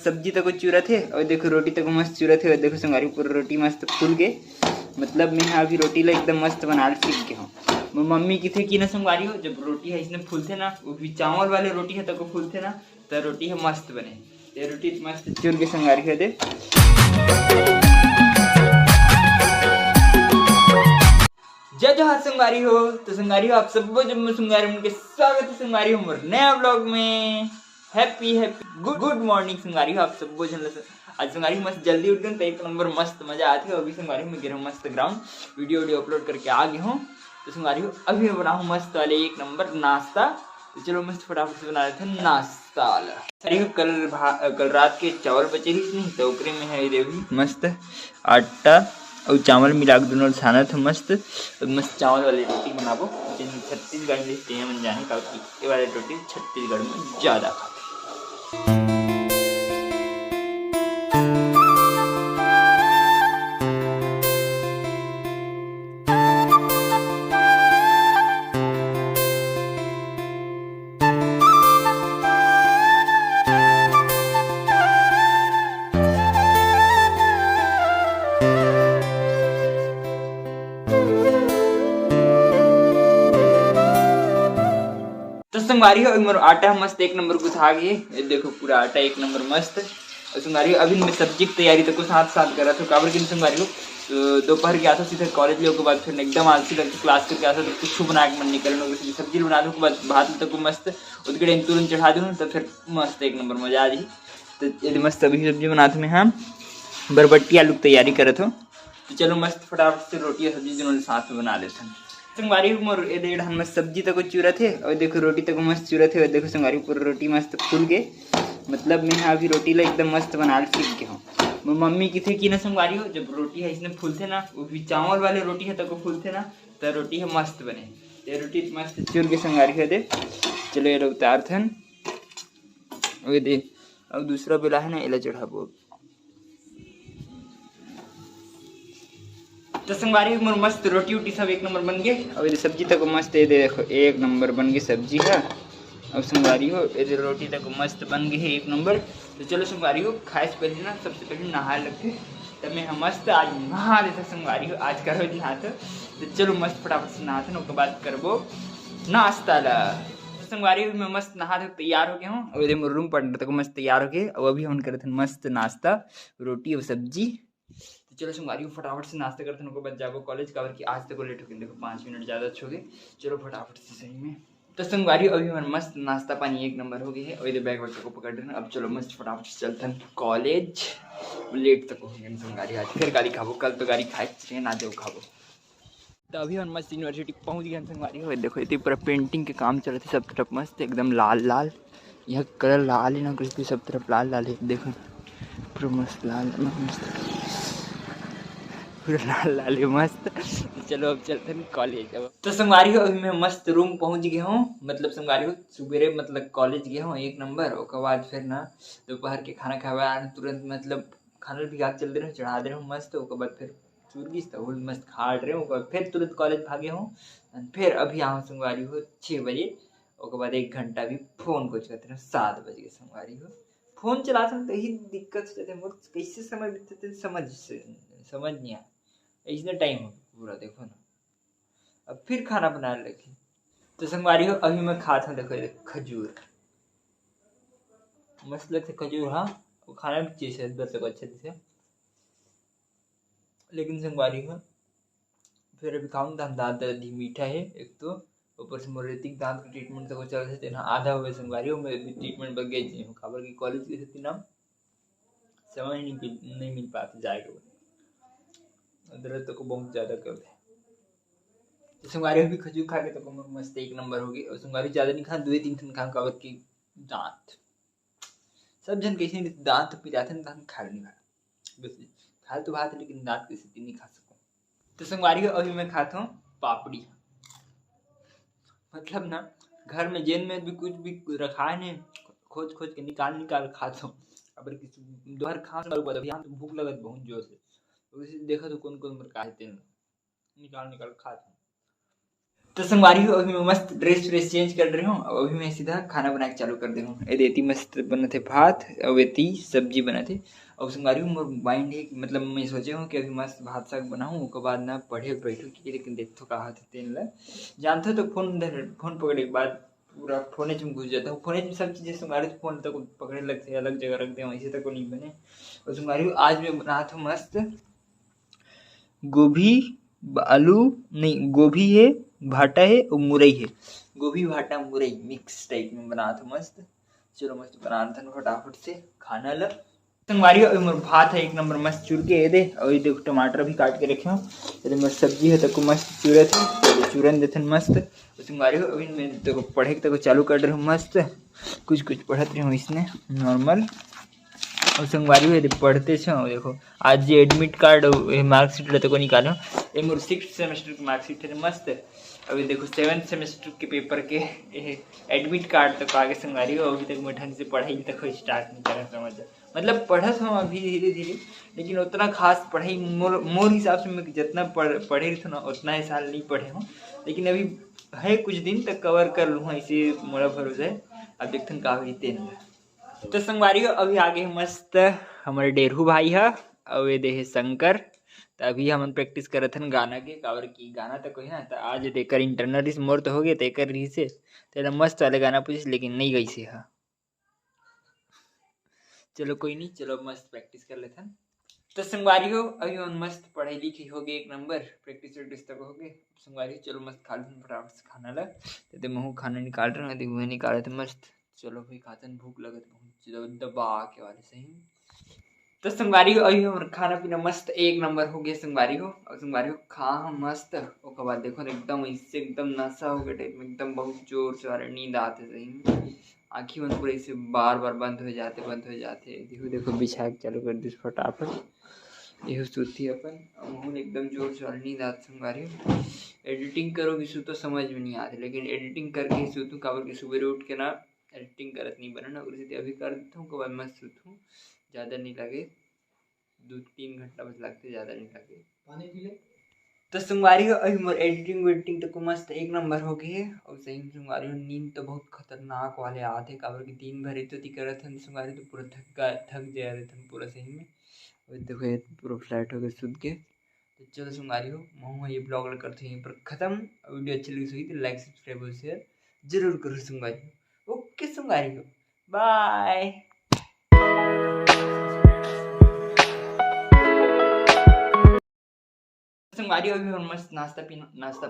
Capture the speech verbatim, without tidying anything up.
सब्जी तको चुरत हे, अउ देखो रोटी तको मस्त चुरत हे। अउ देखो संगवारी, पूरा रोटी मस्त फूल गे। मतलब मैं हा अभी रोटी ला एकदम मस्त बनाए सीख गे हूँ। मोर मम्मी किथे कि ना संगवारी हो, जब रोटी है इसने फूलथे ना, वो भी चावल वाले रोटी है तको फूलथे ना, तो रोटी है मस्त बने। ये रोटी तो मस्त चुर गे संगवारी हो दे। जय जोहार संगवारी हो। तो संगवारी हो, आप सबो जम्मो संगवारी मन के स्वागत है संगवारी हो मोर नया vlog में। Happy happy good good morning संगवारी हो, आप सबो झन ल। आज संगवारी हो मस्त जल्दी उठ गए, तो एक नंबर मस्त मजा आथे। अभी संगवारी हो मैं गे रहूँ मस्त ground, video video upload करके आ गे हूँ। तो संगवारी हो अभी मैं बनाहूँ मस्त वाले एक नंबर नाश्ता। तो चलो मस्त फटाफट से बना लेते हैं नाश्ता वाला। संगवारी हो कल भा-, कल रात के चावल बचे रहिस नहीं, तो ओकरे में है ये भी मस्त आटा अउ चावल मिला के दोनों ल सानत हूँ मस्त। अब मस्त चावल वाली रोटी बनाबो, जेन छत्तीसगढ़ में तेमन जाने, काबर कि ये वाली रोटी छत्तीसगढ़ में ज्यादा खाथे। तो संगवारी हो, मोर आटा मस्त एक नंबर गुथा गे। ये देखो, पूरा आटा एक नंबर मस्त। अउ संगवारी हो, अभी मैं सब्जी के तैयारी तको साथ साथ करत हूँ, काबर कि संगवारी हो, तो दोपहर के आथो सीधा कॉलेज ले, ओकर बाद फिर एकदम आलसी लगथे, क्लास करके आथो तो कुछ बना के मन नहीं करे, ओकर सेती सब्जी बना दो, ओकर बाद भात तको मस्त उतकड़े तुरंत चढ़ा दूँ, तो फिर मस्त एक नंबर मजा आ जाही। तो ये मस्त अभी सब्जी बनात हूँ मैं, हाँ, बरबट्टी आलू की तैयारी करत हूँ। तो चलो मस्त फटाफट से रोटी और सब्जी दोनों साथ में बना लेते हैं। संगवारी हो, मोर ये दे डहन मस्त सब्जी तको चुरत हे, अउ देखो रोटी तको मस्त चुरत हे, अउ देखो संगवारी हो, पूरा रोटी मस्त फूल गे। मतलब मैं हा अभी रोटी ला एकदम मस्त बनाए सीख गे हूँ। मोर मम्मी किथे कि ना संगवारी हो, जब रोटी है इसने फूलथे ना, वो भी चावल वाले रोटी है तको फूलथे ना, तो रोटी है मस्त बने। ये रोटी तो मस्त चुर गे संगवारी हो दे। चलो ये ला उतारथन। ये दे, अब दूसरा बेला है ना, एला चढ़ाबो। तो संगवारी हो, मोर मस्त रोटी उटी सब एक नंबर बन गे। अब ये सब्जी तको मस्त, ये दे देखो, एक नंबर बन गे सब्जी ह। अब संगवारी हो, ये दे रोटी तको मस्त बन गे हे एक नंबर। तो चलो संगवारी हो, खाए से पहले ना, सबसे पहले नहाए लगथे। तब मैं ह मस्त आज नहा लेथों संगवारी हो, आज का रोज नहाथों। तो चलो मस्त फटाफट से नहाथन, ओकर बाद करबो नाश्ता ला। तो संगवारी हो, मैं मस्त नहा धो के तैयार हो गे हूँ। अब ये दे मोर रूम पार्टनर तको मस्त तैयार हो गे। अब अभी हमन करथन मस्त नाश्ता, रोटी और सब्जी। तो चलो संगवारी हो, फटाफट से नाश्ता करथन, ओकर बाद जाबो कॉलेज, काबर कि आज तको लेट हो गे। देखो, पाँच मिनट ज्यादा हो गे। चलो फटाफट से सही में। तो संगवारी हो, अभी हमर मस्त नाश्ता पानी एक नंबर हो गे हे। अउ ये दे बैग वैग को पकड़ लेना। अब चलो मस्त फटाफट से चलथन कॉलेज। लेट तको हो गे संगवारी, आज फिर गारी खाबो। कल तो गारी खाए, ट्रेन आ जाओ खाबो। तो अभी हमन मस्त यूनिवर्सिटी पहुंच गे हन संगवारी हो। देखो, ये पूरा पेंटिंग के काम चलत हे, सब तरफ मस्त एकदम लाल लाल। यहाँ कलर लाल हे ना, क्योंकि सब तरफ लाल लाल हे। देखो, पूरा मस्त लाल, मस्त, पूरा लाल लाल हे, मस्त। चलो, अब चलथन कॉलेज। अब तो संगवारी हो, अभी मैं मस्त रूम पहुंच गे हूँ। मतलब संगवारी हो, सुबेरे मतलब कॉलेज गे हूँ एक नंबर, ओकर बाद फिर ना दोपहर के खाना खाए बर आए हूँ तुरंत, मतलब खाना भी खा के चल दे रहे हूँ, चढ़ा दे रहे हूँ मस्त। ओकर बाद फिर चुर गिस, त ओल मस्त खा रहे हूँ, ओकर बाद फिर तुरंत कॉलेज भागे हूँ। And फिर अभी आए हूँ संगवारी हो छः बजे, ओकर बाद एक घंटा भी फोन को चलते रहे, सात बज गे संगवारी हो। फोन चलाथन त ही दिक्कत हो जाथे मोर, कैसे समय बीतथे समझ से, समझ नहीं आए। ऐसने टाइम हो पूरा, देखो ना। अब फिर खाना बनाए लगी। तो संगवारी हो, अभी मैं खात हूँ, देखो, ये खजूर मस्त लगथे खजूर, हाँ। वो खाना भी चाहिए सेहत बर, तको अच्छा दिखे। लेकिन संगवारी हो, फिर अभी खाऊँ, दांत, दांत दर्द ही मीठा है एक तो, ऊपर से मोर रेतिक दांत के ट्रीटमेंट तको चलत हे, तेन ह आधा होवे संगवारी हो। मैं अभी ट्रीटमेंट बर गए नहीं हूँ, काबर कि कॉलेज के सेती ना समय नहीं मिल, नहीं मिल पाते जाए के। दर्द तको बहुत ज्यादा करथे। तो संगवारी हो, अभी खजूर खा के तको मोर मस्त एक नंबर हो गे। और संगवारी ज्यादा नहीं खान, दो ही तीन ठन खान, काबर कि दांत, सब झन कैसे नहीं, दांत पिराथे ना, दांत खा नहीं भाई। बस खा तो भात, लेकिन दांत के सेती नहीं खा सकूं। तो संगवारी हो, अभी मैं खात हूँ पापड़ी। मतलब ना, घर में जेन में भी कुछ भी रखा है ने, खोज खोज के निकाल निकाल खात हूँ। अब कि दोपहर खान वाला बाद अभी यहाँ तो भूख लगत बहुत जोर से, तो उसी देखत हूँ कौन कौन प्रकार है तेन निकाल निकाल खात हूँ। तो संगवारी हो, अभी मैं मस्त ड्रेस व्रेस चेंज कर रहे हूँ। अब अभी मैं सीधा खाना बना के चालू कर दे हूँ। ये देती मस्त बनत हे भात, अब एती सब्जी बनत हे। अब संगवारी हो, मोर माइंड है कि मतलब मैं सोचे हूँ कि अभी मस्त भात साग बनाऊँ, ओकर बाद ना पढ़े बैठू कि लेकिन देखथो का होथे तेन ला। जानथो तो फोन फोन पकड़े के बाद पूरा फोने में घुस जाता हूँ। फोने में सब चीज़ें संगवारी हो, फोन तक पकड़े लगते, अलग जगह रख दे, वैसे तक नहीं बने। और संगवारी हो, आज मैं बनात हूँ मस्त गोभी, आलू नहीं, गोभी है, भाटा है और मुरई है। गोभी, भाटा, मुरई मिक्स टाइप में बनात हूँ मस्त। चलो मस्त बनात हन फटाफट से खाना ला। संगवारी हो, अभी मोर भात है एक नंबर मस्त चुर के ये दे, और ये देखो टमाटर भी काट के रखे हो। ये दे मोर सब्जी है तको मस्त चुरत है, चलो चुरन देथन मस्त। और संगवारी हो, अभी मैं देखो पढ़े के तको चालू कर रहे हूँ मस्त, कुछ कुछ पढ़त रहे हूँ इसने नॉर्मल। और संगवारी हो, ये दे पढ़ते छो, देखो आज ये एडमिट कार्ड, ये मार्कशीट ला तको निकालो, ये मोर सिक्स सेमेस्टर की मार्कशीट है मस्त। अभी देखो सेवन्थ सेमेस्टर के पेपर के एडमिट कार्ड तक आगे संगवारी हो, अभी तक मैं ढंग से पढ़ाई तक स्टार्ट नहीं करा समझ। मतलब पढ़त हूँ अभी धीरे धीरे, लेकिन उतना खास पढ़ाई मोर मोर हिसाब से मैं जितना पढ़ पढ़े रही ना उतना ही साल नहीं पढ़े हूँ। लेकिन अभी है कुछ दिन तक कवर कर लूँ, ऐसे मोला भरोसा है। अब देखथन का होही तेन ला। तो संगवारी हो, अभी आगे हे मस्त हमारे डेरहू भाई हा, अउ ये देहे शंकर। तो अभी हमन प्रैक्टिस करत हन गाना के, काबर कि गाना तो कोई ना, तो आज एकर इंटरनल रिस मोर तो हो गए, तो एकर रिस है, तेला मस्त वाले गाना पूछिस, लेकिन नहीं गईस हा। चलो कोई नहीं, चलो मस्त प्रैक्टिस कर लेथन। तो संगवारी हो, अभी हमन मस्त पढ़ाई लिखाई हो गए एक नंबर, प्रैक्टिस वैक्टिस तक हो गए। संगवारी हो, चलो मस्त खा लेथन फटाफट से खाना ला। तो दे महू खाना निकाल रहे हैं, देखो मैं निकाले थे मस्त। चलो भाई खातन, भूख लगत बहुत ज्यादा दबा के वाले सही में। तो संगवारी हो, अभी हमर खाना पीना मस्त एक नंबर हो गया संगवारी हो। और संगवारी हो खा हम मस्त, ओकर बाद देखो न एकदम इससे एकदम नशा हो गए टाइप में, एकदम बहुत जोर से वाला नींद आते सही में। आँखी मन पूरा ऐसे बार बार बंद हो जाते, बंद हो जाते। देखो देखो बिछा के चालू कर दिस फटाफट। यहू सूती अपन, अब महू एकदम जोर से वाला नींद आते संगवारी हो। एडिटिंग करो कि सूतो समझ में नहीं आते, लेकिन एडिटिंग करके ही सूतू, काबर कि सुबह उठ के ना एडिटिंग करत नहीं बने ना, ओकर सेती अभी कर देता हूँ, ओकर बाद मस्त सूतू, ज़्यादा नहीं लगे, दो तीन घंटा बस लगते, ज़्यादा नहीं लगे। पानी पी ले। तो संगवारी हो, अभी मोर एडिटिंग वेडिटिंग तो मस्त एक नंबर हो गए है। और सही में संगवारी हो, नींद तो बहुत खतरनाक वाले आते, काबर कि दिन भर इतो ती करत हन संगवारी, तो पूरा थक गा-, थक जाए रहथन पूरा सही में। अभी देखो ये पूरा फ्लैट हो गए सुत के। तो चलो संगवारी हो, महू ये ब्लॉग ला करते हैं पर खत्म। वीडियो अच्छी लगी सही तो लाइक सब्सक्राइब और शेयर जरूर करो संगवारी हो। ओके संगवारी हो, बाय। संगवारी हो, अभी हम मस्त नाश्ता पीना, नाश्ता